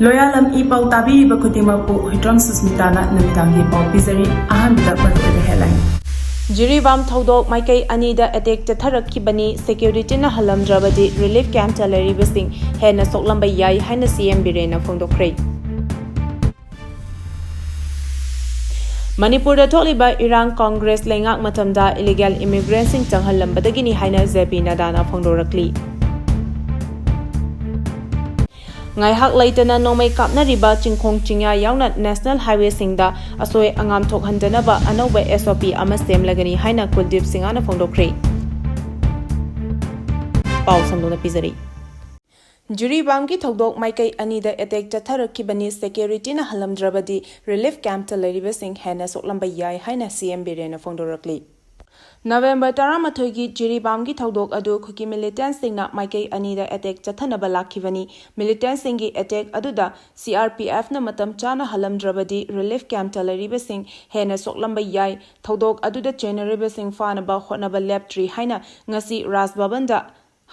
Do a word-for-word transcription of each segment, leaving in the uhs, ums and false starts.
ꯂꯣꯌꯥꯂꯝ E ꯄꯥꯎ ꯇꯥꯕꯤꯔꯤꯕ ꯈꯨꯗꯤꯡꯃꯛꯄꯨ ꯍꯨꯏꯗ꯭ꯔꯣꯝ ꯁꯨꯁꯃꯤꯇꯥꯅ ꯅꯨꯃꯤꯗꯥꯡꯒꯤ ꯄꯥꯎ ꯄꯤꯖꯔꯤ꯫ ꯑꯍꯥꯟꯕꯗ ꯃꯔꯨꯑꯣꯏꯕ headline꯫ ꯖꯤꯔꯤꯕꯥꯝ ꯊꯧꯗꯣꯛ ꯃꯥꯏꯀꯩ ꯑꯅꯤꯗ attack ꯆꯠꯊꯔꯛꯈꯤꯕꯅꯤ꯫ Securityꯅ ꯍꯜꯂꯝꯗ꯭ꯔꯕꯗꯤ relief campꯇ ꯂꯩꯔꯤꯕꯁꯤꯡ ꯍꯦꯟꯅ ꯁꯣꯛꯂꯝꯕ ꯌꯥꯏ ꯍꯥꯏꯅ CM ꯕꯤꯔꯦꯟꯅ ꯐꯣꯡꯗꯣꯛꯈ꯭ꯔꯦ꯫ ꯃꯅꯤꯄꯨꯔꯗ ꯊꯣꯛꯂꯤꯕ ꯏꯔꯥꯡ Congress ꯂꯩꯉꯥꯛ ꯃꯇꯝꯗ illegal immigrantꯁꯤꯡ ꯆꯪꯍꯜꯂꯝꯕꯗꯒꯤꯅꯤ ꯍꯥꯏꯅ JP ꯅꯗꯥꯅ ꯐꯣꯡꯗꯣꯔꯛꯂꯤ꯫ ꯉꯥꯏꯍꯥꯛ ꯂꯩꯇꯅ ꯅꯣꯡꯃꯩ ꯀꯥꯞꯅꯔꯤꯕ ꯆꯤꯡꯈꯣꯡ ꯆꯤꯡꯌꯥ ꯌꯥꯎꯅ national highwayꯁꯤꯡꯗ ꯑꯁꯣꯏ ꯑꯉꯥꯝ ꯊꯣꯛꯍꯟꯗꯅꯕ ꯑꯅꯧꯕ SOP ꯑꯃ ꯁꯦꯝꯂꯒꯅꯤ ꯍꯥꯏꯅ ꯀꯨꯜꯗꯤꯞ ꯁꯤꯡꯍꯅ ꯐꯣꯡꯗꯣꯛꯈ꯭ꯔꯦ꯫ ꯄꯥꯎ ꯁꯟꯗꯣꯛꯅ ꯄꯤꯖꯔꯤ꯫ ꯖꯤꯔꯤꯕꯥꯝꯒꯤ ꯊꯧꯗꯣꯛ ꯃꯥꯏꯀꯩ ꯑꯅꯤꯗ attack ꯆꯠꯊꯔꯛꯈꯤꯕꯅꯤ꯫ Securityꯅ ꯍꯜꯂꯝꯗ꯭ꯔꯕꯗꯤ relief campꯇ ꯂꯩꯔꯤꯕꯁꯤꯡ ꯍꯦꯟꯅ ꯁꯣꯛꯂꯝꯕ ꯌꯥꯏ ꯍꯥꯏꯅ CM ꯕꯤꯔꯦꯟꯅ ꯐꯣꯡꯗꯣꯔꯛꯂꯤ꯫ ꯅꯕꯦꯝꯕꯔ ꯇꯔꯥꯃꯥꯊꯣꯏꯒꯤ ꯖꯤꯔꯤꯕꯥꯝꯒꯤ ꯊꯧꯗꯣꯛ ꯑꯗꯨ ꯀꯨꯀꯤ militantꯁꯤꯡꯅ ꯃꯥꯏꯀꯩ ꯑꯅꯤꯗ attack ꯆꯠꯊꯅꯕ ꯂꯥꯛꯈꯤꯕꯅꯤ꯫ Militantꯁꯤꯡꯒꯤ attack ꯑꯗꯨꯗ CRPFꯅ ꯃꯇꯝ ꯆꯥꯅ ꯍꯜꯂꯝꯗ꯭ꯔꯕꯗꯤ relief campꯇ ꯂꯩꯔꯤꯕꯁꯤꯡ ꯍꯦꯟꯅ ꯁꯣꯛꯂꯝꯕ ꯌꯥꯏ꯫ ꯊꯧꯗꯣꯛ ꯑꯗꯨꯗ ꯆꯦꯟꯅꯔꯤꯕꯁꯤꯡ ꯐꯥꯅꯕ ꯍꯣꯠꯅꯕ ꯂꯦꯞꯇ꯭ꯔꯤ ꯍꯥꯏꯅ ꯉꯁꯤ ꯔꯥꯖ ꯚꯕꯟꯗ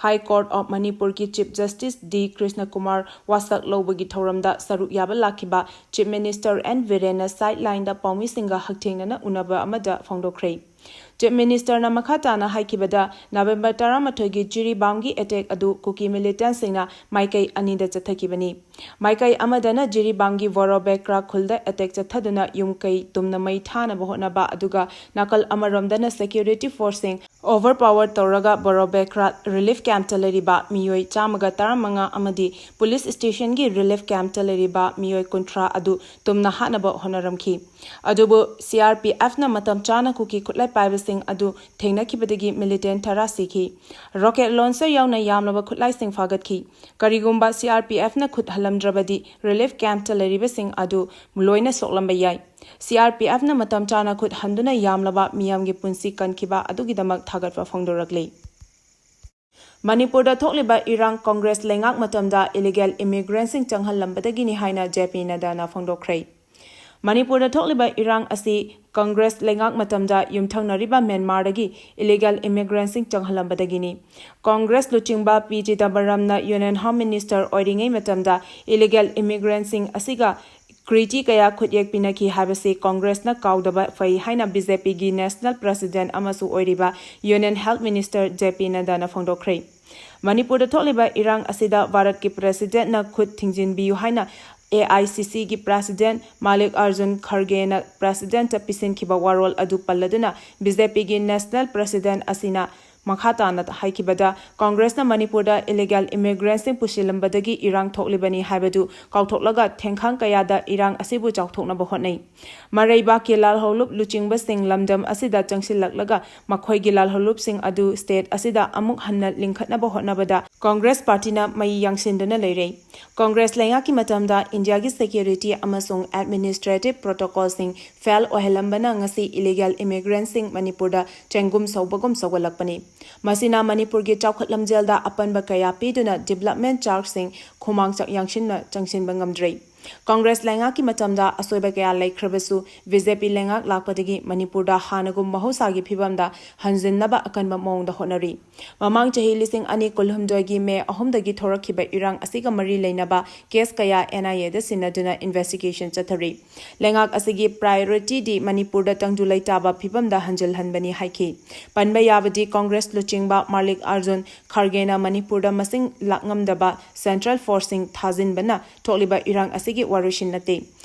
High Court of ꯃꯅꯤꯄꯨꯔꯒꯤ Chief Justice ꯗꯤ ꯀ꯭ꯔꯤꯁꯅ ꯀꯨꯃꯥꯔ ꯋꯥꯁꯛ ꯂꯧꯕꯒꯤ ꯊꯧꯔꯝꯗ ꯁꯔꯨꯛ ꯌꯥꯕ ꯂꯥꯛꯈꯤꯕ Chief Minister ꯑꯦꯟ ꯕꯤꯔꯦꯟꯅ sidelineꯗ ꯄꯥꯎꯃꯤꯁꯤꯡꯒ ꯍꯛꯊꯦꯡꯅꯅ ꯎꯅꯕ ꯑꯃꯗ ꯐꯣꯡꯗꯣꯛꯈ꯭ꯔꯦ꯫ Chief Ministerꯅ ꯃꯈꯥ ꯇꯥꯅ ꯍꯥꯏꯈꯤꯕꯗ, ꯅꯕꯦꯝꯕꯔ ꯇꯔꯥꯃꯥꯊꯣꯏꯒꯤ ꯖꯤꯔꯤꯕꯥꯝꯒꯤ attack ꯑꯗꯨ ꯀꯨꯀꯤ militantꯁꯤꯡꯅ ꯃꯥꯏꯀꯩ ꯑꯅꯤꯗ ꯆꯠꯊꯈꯤꯕꯅꯤ꯫ ꯃꯥꯏꯀꯩ ꯑꯃꯗꯅ ꯖꯤꯔꯤꯕꯥꯝꯒꯤ ꯕꯣꯔꯣꯕꯦꯀ꯭ꯔꯥ ꯈꯨꯜꯗ attack ꯆꯠꯊꯗꯨꯅ ꯌꯨꯝ ꯀꯩ ꯇꯨꯝꯅ ꯃꯩ ꯊꯥꯅꯕ ꯍꯣꯠꯅꯕ, ꯑꯗꯨꯒ ꯅꯥꯀꯜ ꯑꯃꯔꯣꯝꯗꯅ security forceꯁꯤꯡ overpower ꯇꯧꯔꯒ ꯕꯣꯔꯣꯕꯦꯀ꯭ꯔꯥ relief campꯇ ꯂꯩꯔꯤꯕ ꯃꯤꯑꯣꯏ ꯆꯥꯝꯃꯒ ꯇꯔꯥꯃꯉꯥ ꯑꯃꯗꯤ police stationꯒꯤ relief campꯇ ꯂꯩꯔꯤꯕ ꯃꯤꯑꯣꯏ ꯀꯨꯟꯊ꯭ꯔꯥ ꯑꯗꯨ ꯇꯨꯝꯅ ꯍꯥꯠꯅꯕ ꯍꯣꯠꯅꯔꯝꯈꯤ꯫ ꯑꯗꯨꯕꯨ CRPFꯅ ꯃꯇꯝ ꯆꯥꯅ ꯀꯨꯀꯤ ꯈꯨꯠꯂꯥꯏ ꯄꯥꯏꯕꯁꯤꯡ ꯑꯗꯨ ꯊꯦꯡꯅꯈꯤꯕꯗꯒꯤ militant ꯇꯔꯥ ꯁꯤꯈꯤ꯫ Rocket launcher ꯌꯥꯎꯅ ꯌꯥꯝꯂꯕ ꯈꯨꯠꯂꯥꯏꯁꯤꯡ ꯐꯥꯒꯠꯈꯤ꯫ ꯀꯔꯤꯒꯨꯝꯕ CRPFꯅ ꯈꯨꯠ ꯍꯜꯂꯝꯗ꯭ꯔꯕꯗꯤ relief campꯇ ꯂꯩꯔꯤꯕꯁꯤꯡ ꯑꯗꯨ ꯂꯣꯏꯅ ꯁꯣꯛꯂꯝꯕ ꯌꯥꯏ꯫ CRPFꯅ ꯃꯇꯝ ꯆꯥꯅ ꯈꯨꯠ ꯍꯟꯗꯨꯅ ꯌꯥꯝꯂꯕ ꯃꯤꯌꯥꯝꯒꯤ ꯄꯨꯟꯁꯤ ꯀꯟꯈꯤꯕ ꯑꯗꯨꯒꯤꯗꯃꯛ ꯊꯥꯒꯠꯄ ꯐꯣꯡꯗꯣꯔꯛꯂꯤ꯫ ꯃꯅꯤꯄꯨꯔꯗ ꯊꯣꯛꯂꯤꯕ ꯏꯔꯥꯡ Congress ꯂꯩꯉꯥꯛ ꯃꯇꯝꯗ illegal immigrantꯁꯤꯡ ꯆꯪꯍꯜꯂꯝꯕꯗꯒꯤꯅꯤ ꯍꯥꯏꯅ JP ꯅꯗꯥꯅ ꯐꯣꯡꯗꯣꯛꯈ꯭ꯔꯦ꯫ ꯃꯅꯤꯄꯨꯔꯗ ꯊꯣꯛꯂꯤꯕ ꯏꯔꯥꯡ ꯑꯁꯤ ꯀꯪꯒ꯭ꯔꯦꯁ ꯂꯩꯉꯥꯛ ꯃꯇꯝꯗ ꯌꯨꯝꯊꯪꯅꯔꯤꯕ ꯃ꯭ꯌꯥꯟꯃꯥꯔꯗꯒꯤ ꯏꯂꯤꯒꯦꯜ ꯏꯃꯤꯒ꯭ꯔꯦꯟꯠꯁꯤꯡ ꯆꯪꯍꯜꯂꯝꯕꯗꯒꯤꯅꯤ꯫ ꯀꯪꯒ꯭ꯔꯦꯁ ꯂꯨꯆꯤꯡꯕ ꯄꯤ ꯆꯤꯗꯝꯕꯔꯝꯅ ꯌꯨꯅꯤꯌꯟ ꯍꯣꯝ ꯃꯤꯅꯤꯁꯇꯔ ꯑꯣꯏꯔꯤꯉꯩ ꯃꯇꯝꯗ ꯏꯂꯤꯒꯦꯜ ꯏꯃꯤꯒ꯭ꯔꯦꯟꯠꯁꯤꯡ ꯑꯁꯤꯒ ꯀ꯭ꯔꯤꯇꯤ ꯀꯌꯥ ꯈꯨꯠꯌꯦꯛ ꯄꯤꯅꯈꯤ ꯍꯥꯏꯕꯁꯤ ꯀꯪꯒ꯭ꯔꯦꯁꯅ ꯀꯥꯎꯗꯕ ꯐꯩ ꯍꯥꯏꯅ ꯕꯤ ꯖꯦ ꯄꯤꯒꯤ ꯅꯦꯁꯅꯦꯜ ꯄ꯭ꯔꯦꯁꯤꯗꯦꯟꯠ ꯑꯃꯁꯨ ꯑꯣꯏꯔꯤꯕ ꯌꯨꯅꯤꯌꯟ ꯍꯦꯜꯊ ꯃꯤꯅꯤꯁꯇꯔ ꯖꯦ ꯄꯤ ꯅꯗ꯭ꯗꯥꯅ ꯐꯣꯡꯗꯣꯛꯈ꯭ꯔꯦ꯫ ꯃꯅꯤꯄꯨꯔꯗ ꯊꯣꯛꯂꯤꯕ ꯏꯔꯥꯡ ꯑꯁꯤꯗ ꯚꯥꯔꯠꯀꯤ ꯄ꯭ꯔꯦꯁꯤꯗꯦꯟꯠꯅ ꯈꯨꯠ ꯊꯤꯡꯖꯤꯟꯕꯤꯌꯨ ꯍꯥꯏꯅ ꯑꯦ ꯑꯥꯏ ꯁꯤ ꯁꯤꯒꯤ ꯄ꯭ꯔꯦꯁꯤꯗꯦꯟꯠ ꯃꯥꯜꯂꯤꯛ ꯑꯥꯔꯖꯨꯟ ꯈꯔꯒꯦꯅ ꯄ꯭ꯔꯦꯁꯤꯗꯦꯟꯠꯇ ꯄꯤꯁꯤꯟꯈꯤꯕ ꯋꯥꯔꯣꯜ ꯑꯗꯨ ꯄꯜꯂꯗꯨꯅ ꯕꯤ ꯖꯦ ꯄꯤꯒꯤ ꯅꯦꯁꯅꯦꯜ ꯄ꯭ꯔꯦꯁꯤꯗꯦꯟꯠ ꯑꯁꯤꯅ ꯃꯈꯥ ꯇꯥꯅ ꯍꯥꯏꯈꯤꯕꯗ, ꯀꯪꯒ꯭ꯔꯦꯁꯅ ꯃꯅꯤꯄꯨꯔꯗ ꯏꯂꯤꯒꯦꯜ ꯏꯃꯤꯒ꯭ꯔꯦꯟꯠꯁꯤꯡ ꯄꯨꯁꯤꯜꯂꯝꯕꯗꯒꯤ ꯏꯔꯥꯡ ꯊꯣꯛꯂꯤꯕꯅꯤ ꯍꯥꯏꯕꯗꯨ ꯀꯥꯎꯊꯣꯛꯂꯒ ꯊꯦꯡꯈꯥꯡ ꯀꯌꯥꯗ ꯏꯔꯥꯡ ꯑꯁꯤꯕꯨ ꯆꯥꯎꯊꯣꯛꯅꯕ ꯍꯣꯠꯅꯩ꯫ ꯃꯔꯩꯕꯥꯛꯀꯤ ꯂꯥꯜꯍꯧꯂꯨꯞ ꯂꯨꯆꯤꯡꯕꯁꯤꯡ ꯂꯝꯗꯝ ꯑꯁꯤꯗ ꯆꯪꯁꯤꯜꯂꯛꯂꯒ ꯃꯈꯣꯏꯒꯤ ꯂꯥꯜꯍꯧꯂꯨꯞꯁꯤꯡ ꯑꯗꯨ ꯁ꯭ꯇꯦꯠ ꯑꯁꯤꯗ ꯑꯃꯨꯛ ꯍꯟꯅ ꯂꯤꯡꯈꯠꯅꯕ ꯍꯣꯠꯅꯕꯗ ꯀꯪꯒ꯭ꯔꯦꯁ ꯄꯥꯔꯇꯤꯅ ꯃꯩ ꯌꯥꯡꯁꯤꯟꯗꯨꯅ ꯂꯩꯔꯦ꯫ ꯀꯪꯒ꯭ꯔꯦꯁ ꯂꯩꯉꯥꯛꯀꯤ ꯃꯇꯝꯗ ꯏꯟꯗꯤꯌꯥꯒꯤ ꯁꯦꯀ꯭ꯌꯨꯔꯤꯇꯤ ꯑꯃꯁꯨꯡ ꯑꯦꯗꯃꯤꯅꯤꯁꯇ꯭ꯔꯦꯇꯤꯚ ꯄ꯭ꯔꯣꯇꯣꯀꯣꯜꯁꯤꯡ ꯐꯦꯜ ꯑꯣꯏꯍꯜꯂꯝꯕꯅ ꯉꯁꯤ ꯏꯂꯤꯒꯦꯜ ꯏꯃꯤꯒ꯭ꯔꯦꯟꯠꯁꯤꯡ ꯃꯅꯤꯄꯨꯔꯗ ꯆꯦꯡꯒꯨꯝ ꯁꯧꯕꯒꯨꯝ ꯁꯧꯒꯠꯂꯛꯄꯅꯤ꯫ ꯃꯁꯤꯅ ꯃꯅꯤꯄꯨꯔꯒꯤ ꯆꯥꯎꯈꯠ ꯂꯝꯖꯦꯜꯗ ꯑꯄꯟꯕ ꯀꯌꯥ ꯄꯤꯗꯨꯅ ꯗꯤꯕꯦꯂꯞꯃꯦꯟꯠ ꯆꯥꯔꯖꯁꯤꯡ ꯈꯨꯃꯥꯡ ꯆ-, ꯌꯥꯡꯁꯤꯟꯅ ꯆꯪꯁꯤꯟꯕ ꯉꯝꯗ꯭ꯔꯦ꯫ ꯀꯪꯒ꯭ꯔꯦꯁ ꯂꯩꯉꯥꯛꯀꯤ ꯃꯇꯝꯗ ꯑꯁꯣꯏꯕ ꯀꯌꯥ ꯂꯩꯈ꯭ꯔꯕꯁꯨ, ꯕꯤ ꯖꯦ ꯄꯤ ꯂꯩꯉꯥꯛ ꯂꯥꯛꯄꯗꯒꯤ ꯃꯅꯤꯄꯨꯔꯗ ꯍꯥꯟꯅꯒꯨꯝ ꯃꯍꯧꯁꯥꯒꯤ ꯐꯤꯕꯝꯗ ꯍꯟꯖꯤꯟꯅꯕ ꯑꯀꯟꯕ ꯃꯑꯣꯡꯗ ꯍꯣꯠꯅꯔꯤ꯫ ꯃꯃꯥꯡ ꯆꯍꯤ ꯂꯤꯁꯤꯡ ꯑꯅꯤ ꯀꯨꯟꯍꯨꯝꯗꯣꯏꯒꯤ ꯃꯦ ꯑꯍꯨꯝꯗꯒꯤ ꯊꯣꯔꯛꯈꯤꯕ ꯏꯔꯥꯡ ꯑꯁꯤꯒ ꯃꯔꯤ ꯂꯩꯅꯕ ꯀꯦꯁ ꯀꯌꯥ ꯑꯦꯟ ꯑꯥꯏ ꯑꯦꯗ ꯁꯤꯟꯅꯗꯨꯅ ꯏꯟꯚꯦꯁꯇꯤꯒꯦꯁꯟ ꯆꯠꯊꯔꯤ꯫ ꯂꯩꯉꯥꯛ ꯑꯁꯤꯒꯤ ꯄ꯭ꯔꯥꯏꯑꯣꯔꯤꯇꯤꯗꯤ ꯃꯅꯤꯄꯨꯔꯗ ꯇꯪꯗꯨ ꯂꯩꯇꯥꯕ ꯐꯤꯕꯝꯗ ꯍꯟꯖꯤꯜꯍꯟꯕꯅꯤ ꯍꯥꯏꯈꯤ꯫ ꯄꯟꯕ ꯌꯥꯕꯗꯤ, ꯀꯪꯒ꯭ꯔꯦꯁ ꯂꯨꯆꯤꯡꯕ ꯃꯥꯂꯤꯛ ꯑꯥꯔꯖꯨꯟ ꯈꯥꯔꯒꯦꯅ ꯃꯅꯤꯄꯨꯔꯗ ꯃꯁꯤꯡ ꯂꯥꯛꯉꯝꯗꯕ ꯁꯦꯟꯇ꯭ꯔꯦꯜ ꯐꯣꯔꯁꯁꯤꯡ ꯊꯥꯖꯤꯟꯕꯅ ꯊꯣꯛꯂꯤꯕ ꯏꯔꯥꯡ ꯑꯁꯤꯒꯤ ꯋꯥꯔꯣꯏꯁꯤꯟ ꯅꯠꯇꯦ꯫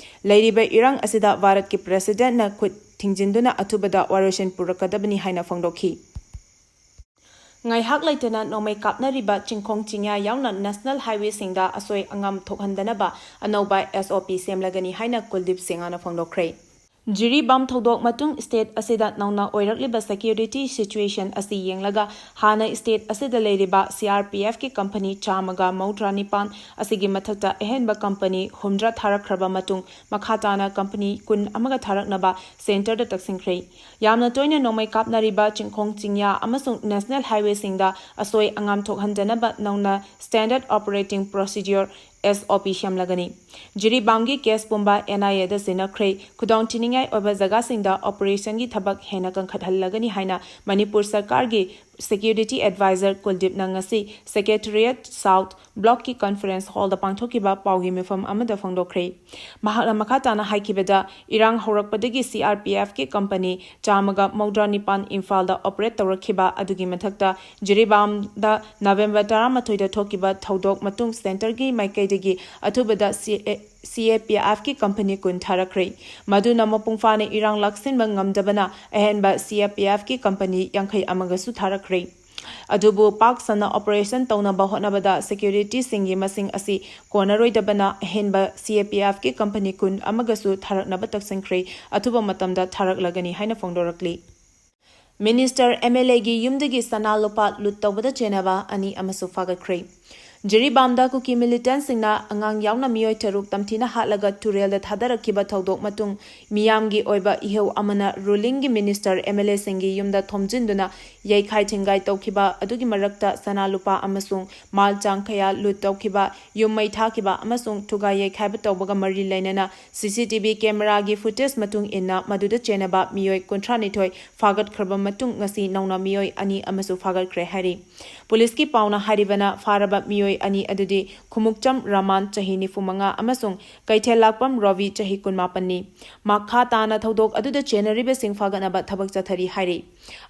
ꯂꯩꯔꯤꯕ ꯏꯔꯥꯡ ꯑꯁꯤꯗ ꯚꯥꯔꯠꯀꯤ ꯄ꯭ꯔꯦꯁꯤꯗꯦꯟꯠꯅ ꯈꯨꯠ ꯊꯤꯡꯖꯤꯟꯗꯨꯅ ꯑꯊꯨꯕꯗ ꯋꯥꯔꯣꯏꯁꯤꯟ ꯄꯨꯔꯛꯀꯗꯕꯅꯤ ꯍꯥꯏꯅ ꯐꯣꯡꯗꯣꯛꯈꯤ꯫ ꯉꯥꯏꯍꯥꯛ ꯂꯩꯇꯅ ꯅꯣꯡꯃꯩ ꯀꯥꯞꯅꯔꯤꯕ ꯆꯤꯡꯈꯣꯡ ꯆꯤꯡꯌꯥ ꯌꯥꯎꯅ ꯅꯦꯁꯅꯦꯜ ꯍꯥꯏꯋꯦꯁꯤꯡꯗ ꯑꯁꯣꯏ ꯑꯉꯥꯝ ꯊꯣꯛꯍꯟꯗꯅꯕ ꯑꯅꯧꯕ ꯑꯦꯁ ꯑꯣ ꯄꯤ ꯁꯦꯝꯂꯒꯅꯤ ꯍꯥꯏꯅ ꯀꯨꯜꯗꯤꯞ ꯁꯤꯡꯍꯅ ꯐꯣꯡꯗꯣꯛꯈ꯭ꯔꯦ꯫ ꯖꯤꯔꯤꯕꯥꯝ ꯊꯧꯗꯣꯛ ꯃꯇꯨꯡ ꯁ꯭ꯇꯦꯠ ꯑꯁꯤꯗ ꯅꯧꯅ ꯑꯣꯏꯔꯛꯂꯤꯕ ꯁꯦꯀ꯭ꯌꯨꯔꯤꯇꯤ ꯁꯤꯆꯨꯋꯦꯁꯟ ꯑꯁꯤ ꯌꯦꯡꯂꯒ ꯍꯥꯟꯅ ꯁ꯭ꯇꯦꯠ ꯑꯁꯤꯗ ꯂꯩꯔꯤꯕ ꯁꯤ ꯑꯥꯔ ꯄꯤ ꯑꯦꯐꯀꯤ ꯀꯝꯄꯅꯤ ꯆꯥꯝꯃꯒ ꯃꯧꯗ꯭ꯔꯥ ꯅꯤꯄꯥꯟ ꯑꯁꯤꯒꯤ ꯃꯊꯛꯇ ꯑꯍꯦꯟꯕ ꯀꯝꯄꯅꯤ ꯍꯨꯝꯗ꯭ꯔꯥ ꯊꯥꯔꯛꯈ꯭ꯔꯕ ꯃꯇꯨꯡ ꯃꯈꯥ ꯇꯥꯅ ꯀꯝꯄꯅꯤ ꯀꯨꯟ ꯑꯃꯒ ꯊꯥꯔꯛꯅꯕ ꯁꯦꯟꯇꯔꯗ ꯇꯛꯁꯤꯟꯈ꯭ꯔꯦ꯫ ꯌꯥꯝꯅ ꯇꯣꯏꯅ ꯅꯣꯡꯃꯩ ꯀꯥꯞꯅꯔꯤꯕ ꯆꯤꯡꯈꯣꯡ ꯆꯤꯡꯌꯥ ꯑꯃꯁꯨꯡ ꯅꯦꯁꯅꯦꯜ ꯍꯥꯏꯋꯦꯁꯤꯡꯗ ꯑꯁꯣꯏ ꯑꯉꯥꯝ ꯊꯣꯛꯍꯟꯗꯅꯕ ꯅꯧꯅ ꯁ꯭ꯇꯦꯟꯗꯔꯗ ꯑꯣꯄꯔꯦꯇꯤꯡ ꯄ꯭ꯔꯣꯁꯤꯗ꯭ꯌꯨꯔ ꯑꯦꯁ ꯑꯣ ꯄꯤ ꯁꯦꯝꯂꯒꯅꯤ꯫ ꯖꯤꯔꯤꯕꯥꯝꯒꯤ ꯀꯦꯁ ꯄꯨꯝꯕ ꯑꯦꯟ ꯑꯥꯏ ꯑꯦꯗ ꯁꯤꯟꯅꯈ꯭ꯔꯦ꯫ ꯈꯨꯗꯣꯡꯊꯤꯅꯤꯡꯉꯥꯏ ꯑꯣꯏꯕ ꯖꯒꯥꯁꯤꯡꯗ ꯑꯣꯄꯔꯦꯁꯟꯒꯤ ꯊꯕꯛ ꯍꯦꯟꯅ ꯀꯟꯈꯠꯍꯜꯂꯒꯅꯤ ꯍꯥꯏꯅ ꯃꯅꯤꯄꯨꯔ ꯁꯔꯀꯥꯔꯒꯤ ꯁꯦꯀ꯭ꯌꯨꯔꯤꯇꯤ ꯑꯦꯗꯚꯥꯏꯖꯔ ꯀꯨꯜꯗꯤꯞꯅ ꯉꯁꯤ ꯁꯦꯀ꯭ꯔꯦꯇꯔꯤꯌꯦꯠ ꯁꯥꯎꯠ ꯕ꯭ꯂꯣꯛꯀꯤ ꯀꯟꯐꯔꯦꯟꯁ ꯍꯣꯜꯗ ꯄꯥꯡꯊꯣꯛꯈꯤꯕ ꯄꯥꯎꯒꯤ ꯃꯤꯐꯝ ꯑꯃꯗ ꯐꯣꯡꯗꯣꯛꯈ꯭ꯔꯦ꯫ ꯃꯍꯥꯛꯅ ꯃꯈꯥ ꯇꯥꯅ ꯍꯥꯏꯈꯤꯕꯗ, ꯏꯔꯥꯡ ꯍꯧꯔꯛꯄꯗꯒꯤ ꯁꯤ ꯑꯥꯔ ꯄꯤ ꯑꯦꯐꯀꯤ ꯀꯝꯄꯅꯤ ꯆꯥꯝꯃꯒ ꯃꯧꯗ꯭ꯔꯥ ꯅꯤꯄꯥꯟ ꯏꯝꯐꯥꯜꯗ ꯑꯣꯄꯔꯦꯠ ꯇꯧꯔꯛꯈꯤꯕ ꯑꯗꯨꯒꯤ ꯃꯊꯛꯇ ꯖꯤꯔꯤꯕꯥꯝꯗ ꯅꯕꯦꯝꯕꯔ ꯇꯔꯥꯃꯥꯊꯣꯏꯗ ꯊꯣꯛꯈꯤꯕ ꯊꯧꯗꯣꯛ ꯃꯇꯨꯡ ꯁꯦꯟꯇꯔꯒꯤ ꯃꯥꯏꯀꯩꯗꯒꯤ ꯑꯊꯨꯕꯗ ꯁꯤ ꯑꯦ ꯄꯤ ꯑꯦꯐꯀꯤ ꯀꯝꯄꯅꯤ ꯀꯨꯟ ꯊꯥꯔꯛꯈ꯭ꯔꯦ꯫ ꯃꯗꯨꯅ ꯃꯄꯨꯡ ꯐꯥꯅ ꯏꯔꯥꯡ ꯂꯥꯛꯁꯤꯟꯕ ꯉꯝꯗꯕꯅ ꯑꯍꯦꯟꯕ ꯁꯤ ꯑꯦ ꯄꯤ ꯑꯦꯐꯀꯤ ꯀꯝꯄꯅꯤ ꯌꯥꯡꯈꯩ ꯑꯃꯒꯁꯨ ꯊꯥꯔꯛꯈ꯭ꯔꯦ꯫ ꯑꯗꯨꯕꯨ ꯄꯥꯛ ꯁꯟꯅ ꯑꯣꯄꯔꯦꯁꯟ ꯇꯧꯅꯕ ꯍꯣꯠꯅꯕꯗ ꯁꯦꯀ꯭ꯌꯨꯔꯤꯇꯤꯁꯤꯡꯒꯤ ꯃꯁꯤꯡ ꯑꯁꯤ ꯀꯣꯟꯅꯔꯣꯏꯗꯕꯅ ꯑꯍꯦꯟꯕ ꯁꯤ ꯑꯦ ꯄꯤ ꯑꯦꯐꯀꯤ ꯀꯝꯄꯅꯤ ꯀꯨꯟ ꯑꯃꯒꯁꯨ ꯊꯥꯔꯛꯅꯕ ꯇꯛꯁꯤꯟꯈ꯭ꯔꯦ꯫ ꯑꯊꯨꯕ ꯃꯇꯝꯗ ꯊꯥꯔꯛꯂꯒꯅꯤ ꯍꯥꯏꯅ ꯐꯣꯡꯗꯣꯔꯛꯂꯤ꯫ ꯃꯤꯅꯤꯁꯇꯔ ꯑꯦꯝ ꯑꯦꯜ ꯑꯦꯒꯤ ꯌꯨꯝꯗꯒꯤ ꯁꯅꯥ ꯂꯨꯄꯥ ꯂꯨꯠ ꯇꯧꯕꯗ ꯆꯦꯟꯅꯕ ꯑꯅꯤ ꯑꯃꯁꯨ ꯐꯥꯒꯠꯈ꯭ꯔꯦ꯫ ꯖꯤꯔꯤꯕꯥꯝꯗ ꯀꯨꯀꯤ ꯃꯤꯂꯤꯇꯦꯟꯁꯤꯡꯅ ꯑꯉꯥꯡ ꯌꯥꯎꯅ ꯃꯤꯑꯣꯏ ꯇꯔꯨꯛ ꯇꯝꯊꯤꯅ ꯍꯥꯠꯂꯒ ꯇꯨꯔꯦꯜꯗ ꯊꯥꯗꯔꯛꯈꯤꯕ ꯊꯧꯗꯣꯛ ꯃꯇꯨꯡ ꯃꯤꯌꯥꯝꯒꯤ ꯑꯣꯏꯕ ꯏꯍꯧ ꯑꯃꯅ ꯔꯨꯂꯤꯡꯒꯤ ꯃꯤꯅꯤꯁꯇꯔ ꯑꯦꯝ ꯑꯦꯜ ꯑꯦꯁꯤꯡꯒꯤ ꯌꯨꯝꯗ ꯊꯣꯝꯖꯤꯟꯗꯨꯅ ꯌꯩꯈꯥꯏ ꯊꯤꯡꯒꯥꯏ ꯇꯧꯈꯤꯕ ꯑꯗꯨꯒꯤ ꯃꯔꯛꯇ ꯁꯅꯥ ꯂꯨꯄꯥ ꯑꯃꯁꯨꯡ ꯃꯥꯜ ꯆꯥꯡ ꯀꯌꯥ ꯂꯨꯠ ꯇꯧꯈꯤꯕ, ꯌꯨꯝ ꯃꯩ ꯊꯥꯈꯤꯕ ꯑꯃꯁꯨꯡ ꯊꯨꯒꯥꯏ ꯌꯩꯈꯥꯏꯕ ꯇꯧꯕꯒ ꯃꯔꯤ ꯂꯩꯅꯅ ꯁꯤ ꯁꯤ ꯇꯤ ꯚꯤ ꯀꯦꯃꯦꯔꯥꯒꯤ ꯐꯨꯇꯦꯖ ꯃꯇꯨꯡ ꯏꯟꯅ ꯃꯗꯨꯗ ꯆꯦꯟꯅꯕ ꯃꯤꯑꯣꯏ ꯀꯨꯟꯊ꯭ꯔꯥꯅꯤꯊꯣꯏ ꯐꯥꯒꯠꯈ꯭ꯔꯕ ꯃꯇꯨꯡ ꯉꯁꯤ ꯅꯧꯅ ꯃꯤꯑꯣꯏ ꯑꯅꯤ ꯑꯃꯁꯨ ꯐꯥꯒꯠꯈ꯭ꯔꯦ ꯍꯥꯏꯔꯤ꯫ ꯄꯨꯂꯤꯁꯀꯤ ꯄꯥꯎꯅ ꯍꯥꯏꯔꯤꯕꯅ ꯐꯥꯔꯕ ꯃꯤꯑꯣꯏ ꯑꯅꯤ ꯑꯗꯨꯗꯤ ꯈꯨꯃꯨꯛꯆꯝ ꯔꯥꯃꯥꯟ ꯆꯍꯤ ꯅꯤꯐꯨ ꯃꯉꯥ ꯑꯃꯁꯨꯡ ꯀꯩꯊꯦꯜꯂꯥꯛꯄꯝ ꯔꯣꯕꯤ ꯆꯍꯤ ꯀꯨꯟꯃꯥꯄꯟꯅꯤ꯫ ꯃꯈꯥ ꯇꯥꯅ ꯊꯧꯗꯣꯛ ꯑꯗꯨꯗ ꯆꯦꯟꯅꯔꯤꯕꯁꯤꯡ ꯐꯥꯒꯠꯅꯕ ꯊꯕꯛ ꯆꯠꯊꯔꯤ ꯍꯥꯏꯔꯤ꯫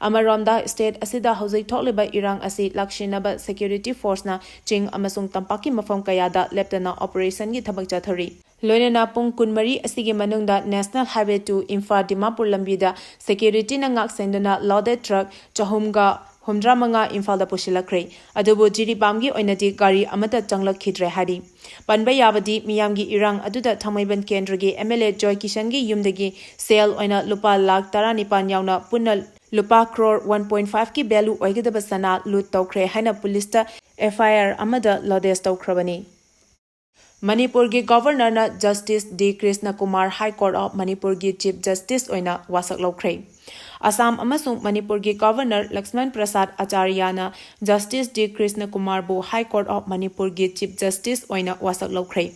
ꯑꯃꯔꯣꯝꯗ ꯁ꯭ꯇꯦꯠ ꯑꯁꯤꯗ ꯍꯧꯖꯤꯛ ꯊꯣꯛꯂꯤꯕ ꯏꯔꯥꯡ ꯑꯁꯤ ꯂꯥꯛꯁꯤꯟꯅꯕ ꯁꯦꯀ꯭ꯌꯨꯔꯤꯇꯤ ꯐꯣꯔꯁꯅ ꯆꯤꯡ ꯑꯃꯁꯨꯡ ꯇꯝꯄꯥꯛꯀꯤ ꯃꯐꯝ ꯀꯌꯥꯗ ꯂꯦꯞꯇꯅ ꯑꯣꯄꯔꯦꯁꯟꯒꯤ ꯊꯕꯛ ꯆꯠꯊꯔꯤ꯫ ꯂꯣꯏꯅꯅ ꯄꯨꯡ ꯀꯨꯟꯃꯔꯤ ꯑꯁꯤꯒꯤ ꯃꯅꯨꯡꯗ National Highway two Imphal Dimapur ꯂꯝꯕꯤꯗ ꯁꯦꯀ꯭ꯌꯨꯔꯤꯇꯤꯅ ꯉꯥꯛ ꯁꯦꯟꯗꯨꯅ ꯂꯣꯗꯦꯗ ꯇ꯭ꯔꯛ ꯆꯍꯨꯝꯒ ꯍꯨꯝꯗ꯭ꯔꯥ ꯃꯉꯥ ꯏꯝꯐꯥꯜꯗ ꯄꯨꯁꯤꯜꯂꯛꯈ꯭ꯔꯦ꯫ ꯑꯗꯨꯕꯨ ꯖꯤꯔꯤꯕꯥꯝꯒꯤ ꯑꯣꯏꯅꯗꯤ ꯒꯥꯔꯤ ꯑꯃꯠꯇ ꯆꯪꯂꯛꯈꯤꯗ꯭ꯔꯦ ꯍꯥꯏꯔꯤ꯫ ꯄꯟꯕ ꯌꯥꯕꯗꯤ ꯃꯤꯌꯥꯝꯒꯤ ꯏꯔꯥꯡ ꯑꯗꯨꯗ ꯊꯥꯡꯃꯩꯕꯟ ꯀꯦꯟꯗ꯭ꯔꯒꯤ ꯑꯦꯝ ꯑꯦꯜ ꯑꯦ ꯖꯣꯏ ꯀꯤꯁꯟꯒꯤ ꯌꯨꯝꯗꯒꯤ ꯁꯦꯜ ꯑꯣꯏꯅ ꯂꯨꯄꯥ ꯂꯥꯈ ꯇꯔꯥꯅꯤꯄꯥꯟ ꯌꯥꯎꯅ ꯄꯨꯟꯅ ꯂꯨꯄꯥ ꯀ꯭ꯔꯣꯔ ꯋꯥꯟ ꯄꯣꯏꯟ ꯐꯥꯏꯚꯀꯤ ꯚꯦꯂꯨ ꯑꯣꯏꯒꯗꯕ ꯁꯅꯥ ꯂꯨꯠ ꯇꯧꯈ꯭ꯔꯦ ꯍꯥꯏꯅ ꯄꯨꯂꯤꯁꯇ ꯑꯦꯐ ꯑꯥꯏ ꯑꯥꯔ ꯑꯃꯗ ꯂꯣꯗꯦꯖ ꯇꯧꯈ꯭ꯔꯕꯅꯤ꯫ ꯃꯅꯤꯄꯨꯔꯒꯤ ꯒꯚꯔꯅꯔꯅ justice D Krishna Kumar high court of ꯃꯅꯤꯄꯨꯔꯒꯤ ꯆꯤꯐ ꯖꯁꯇꯤꯁ ꯑꯣꯏꯅ ꯋꯥꯁꯛ ꯂꯧꯈ꯭ꯔꯦ꯫ ꯑꯁꯥꯝ ꯑꯃꯁꯨꯡ ꯃꯅꯤꯄꯨꯔꯒꯤ ꯒꯚꯔꯅꯔ ꯂꯛꯁꯃꯟ ꯄ꯭ꯔꯁꯥꯗ ꯑꯆꯥꯔꯌꯥꯅ ꯖꯁꯇꯤꯁ ꯗꯤ ꯀ꯭ꯔꯤꯁꯅ ꯀꯨꯃꯥꯔꯕꯨ ꯍꯥꯏ ꯀꯣꯔꯠ ꯑꯣꯐ ꯃꯅꯤꯄꯨꯔꯒꯤ ꯆꯤꯐ ꯖꯁꯇꯤꯁ ꯑꯣꯏꯅ ꯋꯥꯁꯛ ꯂꯧꯈ꯭ꯔꯦ꯫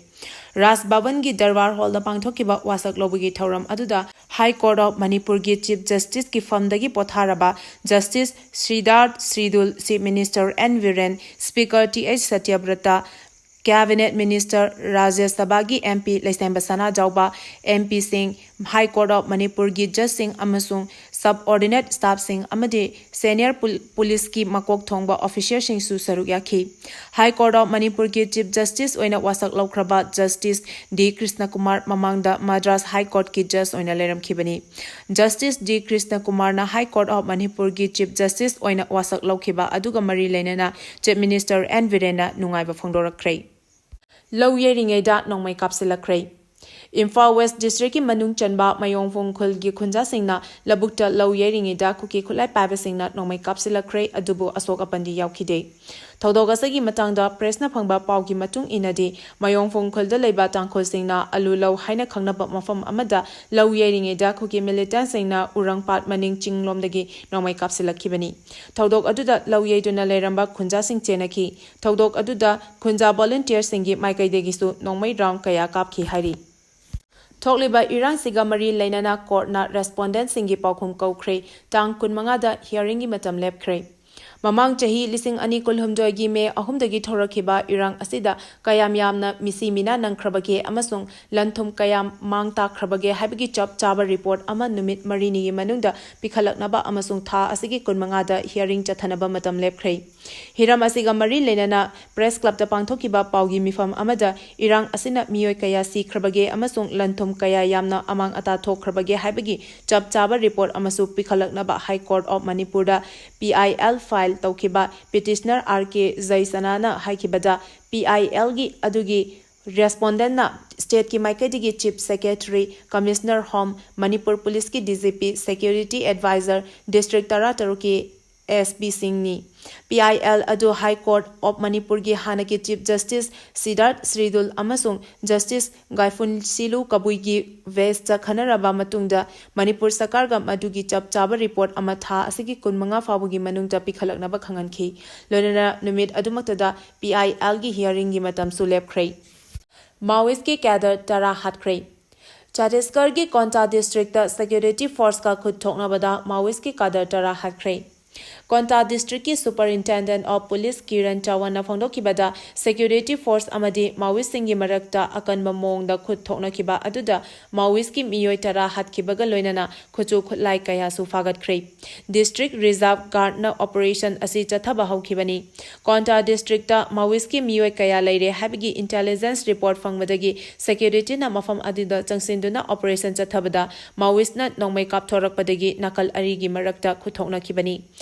ꯔꯥꯖ ꯚꯕꯟꯒꯤ ꯗꯔꯕꯥꯔ ꯍꯣꯜꯗ ꯄꯥꯡꯊꯣꯛꯈꯤꯕ ꯋꯥꯁꯛ ꯂꯧꯕꯒꯤ ꯊꯧꯔꯝ ꯑꯗꯨꯗ ꯍꯥꯏ ꯀꯣꯔꯠ ꯑꯣꯐ ꯃꯅꯤꯄꯨꯔꯒꯤ ꯆꯤꯐ ꯖꯁꯇꯤꯁꯀꯤ ꯐꯝꯗꯒꯤ ꯄꯣꯊꯥꯔꯕ ꯖꯁꯇꯤꯁ ꯁ꯭ꯔꯤꯗꯥꯔ ꯁ꯭ꯔꯤꯗꯨꯜ, chief minister N Biren, speaker T H Satyabrata, cabinet minister, ꯔꯥꯖ꯭ꯌ ꯁꯚꯥꯒꯤ ꯑꯦꯝ ꯄꯤ ꯂꯩꯁꯦꯝꯕ ꯁꯅꯥꯖꯥꯎꯕ, ꯑꯦꯝ ꯄꯤꯁꯤꯡ, ꯍꯥꯏ ꯀꯣꯔꯠ ꯑꯣꯐ ꯃꯅꯤꯄꯨꯔꯒꯤ ꯖꯖꯁꯤꯡ ꯑꯃꯁꯨꯡ ꯁꯕꯑꯣꯔꯗꯤꯅꯦꯠ ꯁ꯭ꯇꯥꯐꯁꯤꯡ ꯑꯃꯗꯤ ꯁꯦꯅꯤꯌꯔ ꯄꯨꯜ-, ꯄꯨꯂꯤꯁꯀꯤ ꯃꯀꯣꯛ ꯊꯣꯡꯕ ꯑꯣꯐꯤꯁꯤꯌꯔꯁꯤꯡꯁꯨ ꯁꯔꯨꯛ ꯌꯥꯈꯤ꯫ ꯍꯥꯏ ꯀꯣꯔꯠ ꯑꯣꯐ ꯃꯅꯤꯄꯨꯔꯒꯤ ꯆꯤꯐ ꯖꯁꯇꯤꯁ ꯑꯣꯏꯅ ꯋꯥꯁꯛ ꯂꯧꯈ꯭ꯔꯕ ꯖꯁꯇꯤꯁ ꯗꯤ ꯀ꯭ꯔꯤꯁꯅꯀꯨꯃꯥꯔ ꯃꯃꯥꯡꯗ ꯃꯗ꯭ꯔꯥꯁ ꯍꯥꯏ ꯀꯣꯔꯠꯀꯤ ꯖꯖ ꯑꯣꯏꯅ ꯂꯩꯔꯝꯈꯤꯕꯅꯤ꯫ ꯖꯁꯇꯤꯁ ꯗꯤ ꯀ꯭ꯔꯤꯁꯅꯀꯨꯃꯥꯔꯅ ꯍꯥꯏ ꯀꯣꯔꯠ ꯑꯣꯐ ꯃꯅꯤꯄꯨꯔꯒꯤ ꯆꯤꯐ ꯖꯁꯇꯤꯁ ꯑꯣꯏꯅ ꯋꯥꯁꯛ ꯂꯧꯈꯤꯕ ꯑꯗꯨꯒ ꯃꯔꯤ ꯂꯩꯅꯅ ꯆꯤꯐ ꯃꯤꯅꯤꯁꯇꯔ ꯑꯦꯟ ꯕꯤꯔꯦꯟꯅ ꯅꯨꯡꯉꯥꯏꯕ ꯐꯣꯡꯗꯣꯔꯛꯈ꯭ꯔꯦ꯫ ꯂꯧ ꯌꯩꯔꯤꯉꯩꯗ ꯅꯣꯡꯃꯩ ꯀꯥꯞꯁꯤꯜꯂꯛꯈ꯭ꯔꯦ꯫ ꯏꯝꯐꯥꯜ ꯋꯦꯁ ꯗꯤꯁꯇ꯭ꯔꯤꯛꯀꯤ ꯃꯅꯨꯡ ꯆꯟꯕ ꯃꯌꯣꯡꯐꯣꯡ ꯈꯨꯜꯒꯤ ꯈꯨꯟꯖꯥꯁꯤꯡꯅ ꯂꯧꯕꯨꯛꯇ ꯂꯧ ꯌꯩꯔꯤꯉꯩꯗ ꯀꯨꯀꯤ ꯈꯨꯠꯂꯥꯏ ꯄꯥꯏꯕꯁꯤꯡꯅ ꯅꯣꯡꯃꯩ ꯀꯥꯞꯁꯤꯜꯂꯛꯈ꯭ꯔꯦ, ꯑꯗꯨꯕꯨ ꯑꯁꯣꯛ ꯑꯄꯟꯗꯤ ꯌꯥꯎꯈꯤꯗꯦ꯫ ꯊꯧꯗꯣꯛ ꯑꯁꯤꯒꯤ ꯃꯇꯥꯡꯗ ꯄ꯭ꯔꯦꯁꯅ ꯐꯪꯕ ꯄꯥꯎꯒꯤ ꯃꯇꯨꯡ ꯏꯟꯅꯗꯤ, ꯃꯌꯣꯡꯐꯣꯡ ꯈꯨꯜꯗ ꯂꯩꯕ ꯇꯥꯡꯈꯨꯜꯁꯤꯡꯅ ꯑꯂꯨ ꯂꯧ ꯍꯥꯏꯅ ꯈꯪꯅꯕ ꯃꯐꯝ ꯑꯃꯗ ꯂꯧ ꯌꯩꯔꯤꯉꯩꯗ ꯀꯨꯀꯤ ꯃꯤꯂꯤꯇꯦꯟꯁꯤꯡꯅ ꯎꯔꯪꯄꯥꯠ ꯃꯅꯤꯡ ꯆꯤꯡꯂꯣꯝꯗꯒꯤ ꯅꯣꯡꯃꯩ ꯀꯥꯞꯁꯤꯜꯂꯛꯈꯤꯕꯅꯤ꯫ ꯊꯧꯗꯣꯛ ꯑꯗꯨꯗ ꯂꯧ ꯌꯩꯗꯨꯅ ꯂꯩꯔꯝꯕ ꯈꯨꯟꯖꯥꯁꯤꯡ ꯆꯦꯟꯅꯈꯤ꯫ ꯊꯧꯗꯣꯛ ꯑꯗꯨꯗ ꯈꯨꯟꯖꯥ ꯚꯣꯂꯨꯟꯇꯤꯌꯔꯁꯤꯡꯒꯤ ꯃꯥꯏꯀꯩꯗꯒꯤꯁꯨ ꯅꯣꯡꯃꯩ ꯔꯥꯎꯟ ꯀꯌꯥ ꯀꯥꯞꯈꯤ ꯍꯥꯏꯔꯤ꯫ ꯊꯣꯛꯂꯤꯕ ꯏꯔꯥꯡꯁꯤꯒ ꯃꯔꯤ ꯂꯩꯅꯅ ꯀꯣꯔꯠꯅ ꯔꯦꯁꯄꯣꯟꯗꯦꯟꯠꯁꯤꯡꯒꯤ ꯄꯥꯎꯈꯨꯝ ꯀꯧꯈ꯭ꯔꯦ꯫ ꯇꯥꯡ ꯀꯨꯟꯃꯉꯥꯗ ꯍꯤꯌꯥꯔꯤꯡꯒꯤ ꯃꯇꯝ ꯂꯦꯞꯈ꯭ꯔꯦ꯫ ꯃꯃꯥꯡ ꯆꯍꯤ ꯂꯤꯁꯤꯡ ꯑꯅꯤ ꯀꯨꯟꯍꯨꯝꯗꯣꯏꯒꯤ ꯃꯦ ꯑꯍꯨꯝꯗꯒꯤ ꯊꯣꯔꯛꯈꯤꯕ ꯏꯔꯥꯡ ꯑꯁꯤꯗ ꯀꯌꯥꯝ ꯌꯥꯝꯅ ꯃꯤꯁꯤ ꯃꯤꯅꯥ ꯅꯪꯈ꯭ꯔꯕꯒꯦ ꯑꯃꯁꯨꯡ ꯂꯟ ꯊꯨꯝ ꯀꯌꯥꯝ ꯃꯥꯡ ꯇꯥꯛꯈ꯭ꯔꯕꯒꯦ ꯍꯥꯏꯕꯒꯤ ꯆꯞ ꯆꯥꯕ ꯔꯤꯄꯣꯔꯠ ꯑꯃ ꯅꯨꯃꯤꯠ ꯃꯔꯤꯅꯤꯒꯤ ꯃꯅꯨꯡꯗ ꯄꯤꯈꯠꯂꯛꯅꯕ ꯑꯃꯁꯨꯡ ꯊꯥ ꯑꯁꯤꯒꯤ ꯀꯨꯟꯃꯉꯥꯗ ꯍꯤꯌꯥꯔꯤꯡ ꯆꯠꯊꯅꯕ ꯃꯇꯝ ꯂꯦꯞꯈ꯭ꯔꯦ꯫ ꯍꯤꯔꯝ ꯑꯁꯤꯒ ꯃꯔꯤ ꯂꯩꯅꯅ ꯄ꯭ꯔꯦꯁ ꯀ꯭ꯂꯕꯇ ꯄꯥꯡꯊꯣꯛꯈꯤꯕ ꯄꯥꯎꯒꯤ ꯃꯤꯐꯝ ꯑꯃꯗ ꯏꯔꯥꯡ ꯑꯁꯤꯅ ꯃꯤꯑꯣꯏ ꯀꯌꯥ ꯁꯤꯈ꯭ꯔꯕꯒꯦ ꯑꯃꯁꯨꯡ ꯂꯟ ꯊꯨꯝ ꯀꯌꯥ ꯌꯥꯝꯅ ꯑꯃꯥꯡ ꯑꯇꯥ ꯊꯣꯛꯈ꯭ꯔꯕꯒꯦ ꯍꯥꯏꯕꯒꯤ ꯆꯞ ꯆꯥꯕ ꯔꯤꯄꯣꯔꯠ ꯑꯃꯁꯨ ꯄꯤꯈꯠꯂꯛꯅꯕ ꯍꯥꯏ ꯀꯣꯔꯠ ꯑꯣꯐ ꯃꯅꯤꯄꯨꯔꯗ ꯄꯤ ꯑꯥꯏ ꯑꯦꯜ ꯐꯥꯏꯜ ꯇꯧꯈꯤꯕ ꯄꯤꯇꯤꯁꯅꯔ ꯑꯥꯔ ꯀꯦ ꯖꯩꯁꯅꯥꯅ ꯍꯥꯏꯈꯤꯕꯗ, ꯄꯤ ꯑꯥꯏ ꯑꯦꯜꯒꯤ ꯑꯗꯨꯒꯤ ꯔꯦꯁꯄꯣꯟꯗꯦꯟꯠꯅ ꯁ꯭ꯇꯦꯠꯀꯤ ꯃꯥꯏꯀꯩꯗꯒꯤ chief secretary, commissioner home, Manipur ꯄꯨꯂꯤꯁꯀꯤ D G P, security advisor, district ꯇꯔꯥꯇꯔꯨꯛꯀꯤ ꯑꯦꯁ ꯕꯤ ꯁꯤꯡꯅꯤ꯫ ꯄꯤ ꯑꯥꯏ ꯑꯦꯜ ꯑꯗꯨ High Court of ꯃꯅꯤꯄꯨꯔꯒꯤ ꯍꯥꯟꯅꯒꯤ Chief Justice ꯁꯤꯗꯥꯔꯊ ꯁ꯭ꯔꯤꯗꯨꯜ ꯑꯃꯁꯨꯡ Justice ꯒꯥꯏꯐꯨꯟꯁꯤꯂꯨ ꯀꯕꯨꯏꯒꯤ ꯕꯦꯟꯆꯇ ꯈꯟꯅꯔꯕ ꯃꯇꯨꯡꯗ ꯃꯅꯤꯄꯨꯔ ꯁꯔꯀꯥꯔꯒ ꯃꯗꯨꯒꯤ ꯆꯞ ꯆꯥꯕ ꯔꯤꯄꯣꯔꯠ ꯑꯃ ꯊꯥ ꯑꯁꯤꯒꯤ ꯀꯨꯟꯃꯉꯥ ꯐꯥꯎꯕꯒꯤ ꯃꯅꯨꯡꯗ ꯄꯤꯈꯠꯂꯛꯅꯕ ꯈꯪꯍꯟꯈꯤ꯫ ꯂꯣꯏꯅꯅ ꯅꯨꯃꯤꯠ ꯑꯗꯨꯃꯛꯇꯗ ꯄꯤ ꯑꯥꯏ ꯑꯦꯜꯒꯤ ꯍꯤꯌꯥꯔꯤꯡꯒꯤ ꯃꯇꯝꯁꯨ ꯂꯦꯞꯈ꯭ꯔꯦ꯫ ꯃꯥꯑꯣꯏꯁꯀꯤ ꯀꯦꯗꯔ ꯇꯔꯥ ꯍꯥꯠꯈ꯭ꯔꯦ꯫ ꯆꯇꯤꯁꯒꯔꯒꯤ ꯀꯣꯟꯇꯥ ꯗꯤꯁꯇ꯭ꯔꯤꯛꯇ ꯁꯦꯀ꯭ꯌꯨꯔꯤꯇꯤ ꯐꯣꯔꯁꯀ ꯈꯨꯠ ꯊꯣꯛꯅꯕꯗ ꯃꯥꯑꯣꯏꯁꯀꯤ ꯀꯥꯗꯔ ꯇꯔꯥ ꯍꯥꯠꯈ꯭ꯔꯦ꯫ ꯀꯣꯟꯇꯥ ꯗꯤꯁꯇ꯭ꯔꯤꯛꯀꯤ Superintendent of Police ꯀꯤꯔꯟ ꯆꯥꯋꯟꯅ ꯐꯣꯡꯗꯣꯛꯈꯤꯕꯗ, ꯁꯦꯀ꯭ꯌꯨꯔꯤꯇꯤ ꯐꯣꯔꯁ ꯑꯃꯗꯤ ꯃꯥꯑꯣꯏꯁꯁꯤꯡꯒꯤ ꯃꯔꯛꯇ ꯑꯀꯟꯕ ꯃꯑꯣꯡꯗ ꯈꯨꯠ ꯊꯣꯛꯅꯈꯤꯕ ꯑꯗꯨꯗ ꯃꯥꯑꯣꯏꯁꯀꯤ ꯃꯤꯑꯣꯏ ꯇꯔꯥ ꯍꯥꯠꯈꯤꯕꯒ ꯂꯣꯏꯅꯅ ꯈꯨꯠꯁꯨ ꯈꯨꯠꯂꯥꯏ ꯀꯌꯥꯁꯨ ꯐꯥꯒꯠꯈ꯭ꯔꯦ꯫ ꯗꯤꯁꯇ꯭ꯔꯤꯛ ꯔꯤꯖꯥꯔꯚ ꯒꯥꯔꯗꯅ ꯑꯣꯄꯔꯦꯁꯟ ꯑꯁꯤ ꯆꯠꯊꯕ ꯍꯧꯈꯤꯕꯅꯤ꯫ ꯀꯣꯟꯇꯥ ꯗꯤꯁꯇ꯭ꯔꯤꯛꯇ ꯃꯥꯑꯣꯏꯁꯀꯤ ꯃꯤꯑꯣꯏ ꯀꯌꯥ ꯂꯩꯔꯦ ꯍꯥꯏꯕꯒꯤ ꯏꯟꯇꯦꯂꯤꯖꯦꯟꯁ ꯔꯤꯄꯣꯔꯠ ꯐꯪꯕꯗꯒꯤ ꯁꯦꯀ꯭ꯌꯨꯔꯤꯇꯤꯅ ꯃꯐꯝ ꯑꯗꯨꯗ ꯆꯪꯁꯤꯟꯗꯨꯅ ꯑꯣꯄꯔꯦꯁꯟ ꯆꯠꯊꯕꯗ ꯃꯥꯑꯣꯏꯁꯅ ꯅꯣꯡꯃꯩ ꯀꯥꯞꯊꯣꯔꯛꯄꯗꯒꯤ ꯅꯥꯀꯜ ꯑꯅꯤꯒꯤ ꯃꯔꯛꯇ ꯈꯨꯠꯊꯣꯛꯅꯈꯤꯕꯅꯤ꯫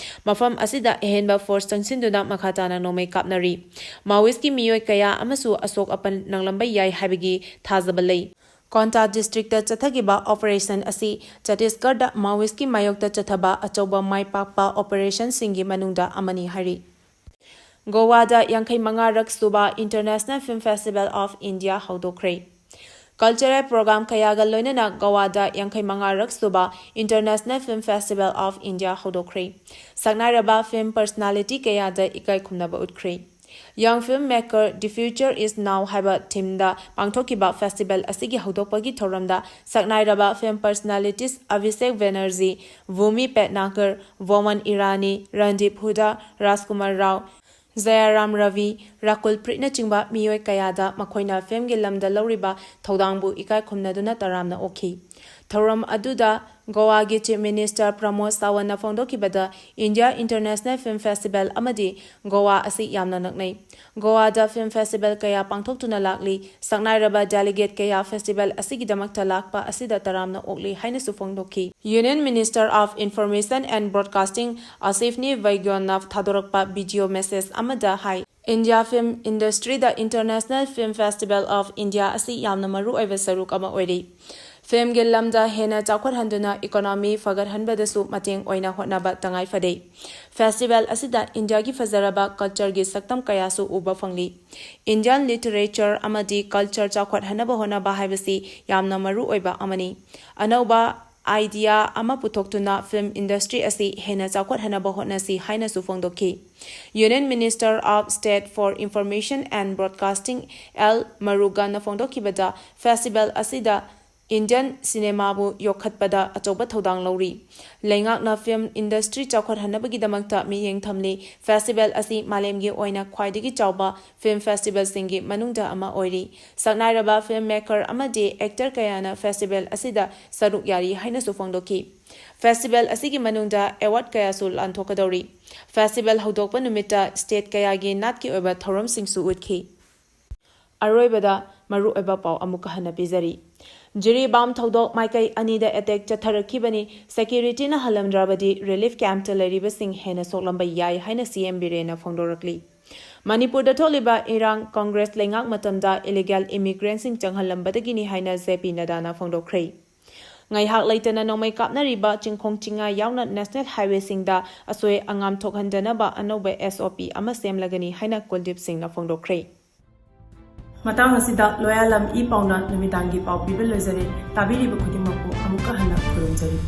ꯃꯐꯝ ꯑꯁꯤꯗ ꯑꯍꯦꯟꯕ ꯐꯣꯔꯁ ꯆꯪꯁꯤꯟꯗꯨꯅ ꯃꯈꯥ ꯇꯥꯅ ꯅꯣꯡꯃꯩ ꯀꯥꯞꯅꯔꯤ꯫ ꯃꯥꯑꯣꯏꯁꯀꯤ ꯃꯤꯑꯣꯏ ꯀꯌꯥ ꯑꯃꯁꯨ ꯑꯁꯣꯛ ꯑꯄꯟ ꯅꯪꯂꯝꯕ ꯌꯥꯏ ꯍꯥꯏꯕꯒꯤ ꯊꯥꯖꯕ ꯂꯩ꯫ ꯀꯣꯟꯇꯥ ꯗꯤꯁꯇ꯭ꯔꯤꯛꯇ ꯆꯠꯊꯈꯤꯕ ꯑꯣꯄꯔꯦꯁꯟ ꯑꯁꯤ ꯆꯇꯤꯁꯒꯔꯗ ꯃꯥꯑꯣꯏꯁꯀꯤ ꯃꯥꯌꯣꯛꯇ ꯆꯠꯊꯕ ꯑꯆꯧꯕ ꯃꯥꯏ ꯄꯥꯛꯄ ꯑꯣꯄꯔꯦꯁꯟꯁꯤꯡꯒꯤ ꯃꯅꯨꯡꯗ ꯑꯃꯅꯤ ꯍꯥꯏꯔꯤ꯫ ꯒꯣꯋꯥꯗ ꯌꯥꯡꯈꯩ ꯃꯉꯥꯔꯛ ꯁꯨꯕ International Film Festival of India ꯍꯧꯗꯣꯛꯈ꯭ꯔꯦ꯫ ꯀꯜꯆꯔꯦꯜ ꯄ꯭ꯔꯣꯒ꯭ꯔꯥꯝ ꯀꯌꯥꯒ ꯂꯣꯏꯅꯅ ꯒꯣꯋꯥꯗ ꯌꯥꯡꯈꯩ ꯃꯉꯥꯔꯛ ꯁꯨꯕ International Film Festival of India ꯍꯧꯗꯣꯛꯈ꯭ꯔꯦ꯫ ꯁꯛꯅꯥꯏꯔꯕ ꯐꯤꯜꯝ ꯄꯔꯁꯅꯥꯂꯤꯇꯤ ꯀꯌꯥꯗ ꯏꯀꯥꯏ ꯈꯨꯝꯅꯕ ꯎꯠꯈ꯭ꯔꯦ꯫ Young Filmmaker, The Future Is Now ꯍꯥꯏꯕ ꯊꯤꯝꯗ ꯄꯥꯡꯊꯣꯛꯈꯤꯕ ꯐꯦꯁꯇꯤꯚꯦꯜ ꯑꯁꯤꯒꯤ ꯍꯧꯗꯣꯛꯄꯒꯤ ꯊꯧꯔꯝꯗ ꯁꯛꯅꯥꯏꯔꯕ ꯐꯤꯜꯝ ꯄꯔꯁꯅꯥꯂꯤꯇꯤꯁ ꯑꯚꯤꯁꯦꯛ ꯕꯦꯅꯔꯖꯤ, ꯚꯨꯃꯤ ꯄꯦꯠꯅꯥꯀꯔ, ꯕꯣꯃꯟ ꯏꯔꯥꯅꯤ, ꯔꯟꯗꯤꯞ ꯍꯨꯗꯥ, ꯔꯥꯖꯀꯨꯃꯥꯔ ꯔꯥꯎ, ꯖꯌꯥꯔꯥꯝ ꯔꯕꯤ, ꯔꯥꯀꯨꯜ ꯄ꯭ꯔꯤꯠꯅꯆꯤꯡꯕ ꯃꯤꯑꯣꯏ ꯀꯌꯥꯗ ꯃꯈꯣꯏꯅ ꯐꯤꯜꯝꯒꯤ ꯂꯝꯗ ꯂꯧꯔꯤꯕ ꯊꯧꯗꯥꯡꯕꯨ ꯏꯀꯥꯏ ꯈꯨꯝꯅꯗꯨꯅ ꯇꯔꯥꯝꯅ ꯑꯣꯛꯈꯤ꯫ ꯊꯧꯔꯝ ꯑꯗꯨꯗ ꯒꯣꯋꯥꯒꯤ Chief Minister ꯄ꯭ꯔꯃꯣꯗ ꯁꯥꯋꯟꯅ ꯐꯣꯡꯗꯣꯛꯈꯤꯕꯗ, India International Film Festival ꯑꯃꯗꯤ ꯒꯣꯋꯥ ꯑꯁꯤ ꯌꯥꯝꯅ ꯅꯛꯅꯩ꯫ ꯒꯣꯋꯥꯗ ꯐꯤꯜꯝ ꯐꯦꯁꯇꯤꯚꯦꯜ ꯀꯌꯥ ꯄꯥꯡꯊꯣꯛꯇꯨꯅ ꯂꯥꯛꯂꯤ꯫ ꯁꯛꯅꯥꯏꯔꯕ ꯗꯦꯂꯤꯒꯦꯠ ꯀꯌꯥ ꯐꯦꯁꯇꯤꯚꯦꯜ ꯑꯁꯤꯒꯤꯗꯃꯛꯇ ꯂꯥꯛꯄ ꯑꯁꯤꯗ ꯇꯔꯥꯝꯅ ꯑꯣꯛꯂꯤ ꯍꯥꯏꯅꯁꯨ ꯐꯣꯡꯗꯣꯛꯈꯤ꯫ Union Minister of Information and Broadcasting ꯑꯁꯤꯐꯅꯤ ꯕꯩꯒ꯭ꯌꯣꯟꯅ ꯊꯥꯗꯣꯔꯛꯄ ꯚꯤꯗꯤꯑꯣ ꯃꯦꯁꯦꯖ ꯑꯃꯗ ꯍꯥꯏ, India Film Industry-ꯗ International Film Festival of India ꯑꯁꯤ ꯌꯥꯝꯅ ꯃꯔꯨꯑꯣꯏꯕ ꯁꯔꯨꯛ ꯑꯃ ꯑꯣꯏꯔꯤ꯫ Film-ꯒꯤ ꯂꯝꯗ ꯍꯦꯟꯅ ꯆꯥꯎꯈꯠꯍꯟꯗꯨꯅ economy ꯐꯒꯠꯍꯟꯕꯗꯁꯨ ꯃꯇꯦꯡ ꯑꯣꯏꯅ ꯍꯣꯠꯅꯕ ꯇꯉꯥꯏ ꯐꯗꯦ꯫ Festival ꯑꯁꯤꯗ ꯏꯟꯗꯤꯌꯥꯒꯤ ꯐꯖꯔꯕ culture-ꯒꯤ ꯁꯛꯇꯝ ꯀꯌꯥꯁꯨ ꯎꯕ ꯐꯪꯂꯤ꯫ Indian literature ꯑꯃꯗꯤ culture ꯆꯥꯎꯈꯠꯍꯟꯅꯕ ꯍꯣꯠꯅꯕ ꯍꯥꯏꯕꯁꯤ ꯌꯥꯝꯅ ꯃꯔꯨꯑꯣꯏꯕ ꯑꯃꯅꯤ꯫ ꯑꯅꯧꯕ idea ꯑꯃ ꯄꯨꯊꯣꯛꯇꯨꯅ film industry ꯑꯁꯤ ꯍꯦꯟꯅ ꯆꯥꯎꯈꯠꯍꯟꯅꯕ ꯍꯣꯠꯅꯁꯤ ꯍꯥꯏꯅꯁꯨ ꯐꯣꯡꯗꯣꯛꯈꯤ꯫ Union Minister of State for Information and Broadcasting L ꯃꯔꯨꯒꯟꯅ ꯐꯣꯡꯗꯣꯛꯈꯤꯕꯗ, festival ꯑꯁꯤꯗ Indian cinema-ꯕꯨ ꯌꯣꯛꯈꯠꯄꯗ ꯑꯆꯧꯕ ꯊꯧꯗꯥꯡ ꯂꯧꯔꯤ꯫ ꯂꯩꯉꯥꯛꯅ film industry ꯆꯥꯎꯈꯠꯍꯟꯅꯕꯒꯤꯗꯃꯛꯇ ꯃꯤꯠꯌꯦꯡ ꯊꯝꯂꯤ꯫ Festival ꯑꯁꯤ ꯃꯥꯂꯦꯝꯒꯤ ꯑꯣꯏꯅ ꯈ꯭ꯋꯥꯏꯗꯒꯤ ꯆꯥꯎꯕ film festival-ꯁꯤꯡꯒꯤ ꯃꯅꯨꯡꯗ ꯑꯃ ꯑꯣꯏꯔꯤ꯫ ꯁꯛꯅꯥꯏꯔꯕ film maker ꯑꯃꯗꯤ actor ꯀꯌꯥꯅ festival ꯑꯁꯤꯗ ꯁꯔꯨꯛ ꯌꯥꯔꯤ ꯍꯥꯏꯅꯁꯨ ꯐꯣꯡꯗꯣꯛꯈꯤ꯫ Festival ꯑꯁꯤꯒꯤ ꯃꯅꯨꯡꯗ award ꯀꯌꯥꯁꯨ ꯂꯥꯟꯊꯣꯛꯀꯗꯧꯔꯤ꯫ Festival ꯍꯧꯗꯣꯛꯄ ꯅꯨꯃꯤꯠꯇ state ꯀꯌꯥꯒꯤ ꯅꯥꯠꯀꯤ ꯑꯣꯏꯕ ꯊꯧꯔꯝꯁꯤꯡꯁꯨ ꯎꯠꯈꯤ꯫ ꯑꯔꯣꯏꯕꯗ ꯃꯔꯨꯑꯣꯏꯕ ꯄꯥꯎ ꯑꯃꯨꯛꯀ ꯍꯟꯅ ꯄꯤꯖꯔꯤ꯫ ꯖꯤꯔꯤꯕꯥꯝ ꯊꯧꯗꯣꯛ ꯃꯥꯏꯀꯩ ꯑꯅꯤꯗ attack ꯆꯠꯊꯔꯛꯈꯤꯕꯅꯤ꯫ Security-ꯅ ꯍꯜꯂꯝꯗ꯭ꯔꯕꯗꯤ relief camp-ꯇ ꯂꯩꯔꯤꯕꯁꯤꯡ ꯍꯦꯟꯅ ꯁꯣꯛꯂꯝꯕ ꯌꯥꯏ ꯍꯥꯏꯅ ꯁꯤ ꯑꯦꯝ ꯕꯤꯔꯦꯟꯅ ꯐꯣꯡꯗꯣꯔꯛꯂꯤ꯫ ꯃꯅꯤꯄꯨꯔꯗ ꯊꯣꯛꯂꯤꯕ ꯏꯔꯥꯡ Congress ꯂꯩꯉꯥꯛ ꯃꯇꯝꯗ illegal immigrant-ꯁꯤꯡ ꯆꯪꯍꯜꯂꯝꯕꯗꯒꯤꯅꯤ ꯍꯥꯏꯅ ꯖꯦ ꯄꯤ ꯅꯗꯥꯅ ꯐꯣꯡꯗꯣꯛꯈ꯭ꯔꯦ꯫ ꯉꯥꯏꯍꯥꯛ ꯂꯩꯇꯅ ꯅꯣꯡꯃꯩ ꯀꯥꯞꯅꯔꯤꯕ ꯆꯤꯡꯈꯣꯡ ꯆꯤꯡꯌꯥ ꯌꯥꯎꯅ national highway-ꯁꯤꯡꯗ ꯑꯁꯣꯏ ꯑꯉꯥꯝ ꯊꯣꯛꯍꯟꯗꯅꯕ ꯑꯅꯧꯕ S O P ꯑꯃ ꯁꯦꯝꯂꯒꯅꯤ ꯍꯥꯏꯅ ꯀꯨꯜꯗꯤꯞ ꯁꯤꯡꯅ ꯐꯣꯡꯗꯣꯛꯈ꯭ꯔꯦ꯫ ꯃꯇꯥꯡ ꯑꯁꯤꯗ ꯂꯣꯌꯥꯂꯝ ꯏ ꯄꯥꯎꯅ ꯅꯨꯃꯤꯗꯥꯡꯒꯤ ꯄꯥꯎ ꯄꯤꯕ ꯂꯣꯏꯖꯔꯦ꯫ ꯇꯥꯕꯤꯔꯤꯕ ꯈꯨꯗꯤꯡꯃꯛꯄꯨ ꯑꯃꯨꯛꯀ ꯍꯟꯅ ꯈꯨꯔꯨꯝꯖꯔꯤ꯫